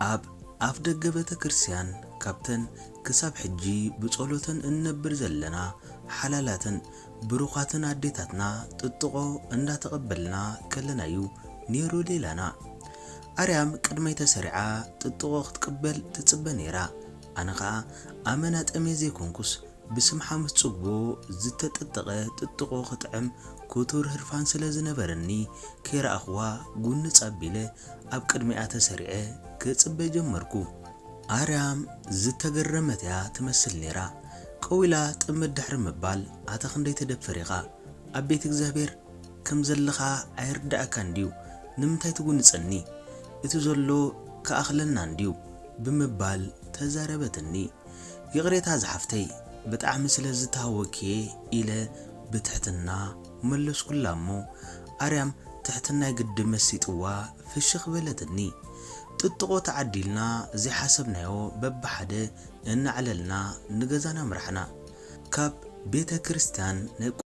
ኣብ ኣፍ ደገ ቤተ ክርስቲያን ካብተን ክሳብ ሕጂ ብጸሎተን እንነብር ዘለና ሓላላትን ብሩኻትን ኣዴታትና ጥጥቖ እንዳተቐበልና ከለና'ዩ ነይሩ ሌላና። ኣርያም ቅድመይ ተሰሪዓ ጥጥቖ ክትቅበል ትጽበ ነይራ። ኣነ ኸኣ ኣመና ጠምየ ዘይኮንኩስ ብስም ሓሙስ ጽግቦ ዝተጠጠቐ ጥጥቖ ክጥዕም ክቱር ህርፋን ስለ ዝነበረኒ ከይረኣኽዋ ጉንጽ ኣቢለ ኣብ ቅድሚኣ ተሰሪዐ ክጽበ ጀመርኩ። ኣርያም ዝተገረመት እያ ትመስል ነይራ። ቀው ኢላ ጥምት ድሕሪ ምባል ኣታ ክንደይ ትደፍር ኢኻ? ኣብ ቤት እግዚኣብሔር ከም ዘለኻ ኣይርድኣካን ድዩ? ንምንታይ ትጉንጸኒ? እቲ ዘሎ ክኣኽለና እንድዩ ብምባል ተዛረበትኒ። ይቕሬታ ዝሓፍተይ፣ ብጣዕሚ ስለ ዝተሃወክየ ኢለ ብትሕትና መለስኩላ እሞ ኣርያም ትሕትናይ ግዲ መሲጥዋ ፍሽኽ በለትኒ። ጥጥቖ ተዓዲልና ዘይሓሰብናዮ በብሓደ እናዕለልና ንገዛና ኣምራሕና። ካብ ቤተ ክርስቲያን ናይ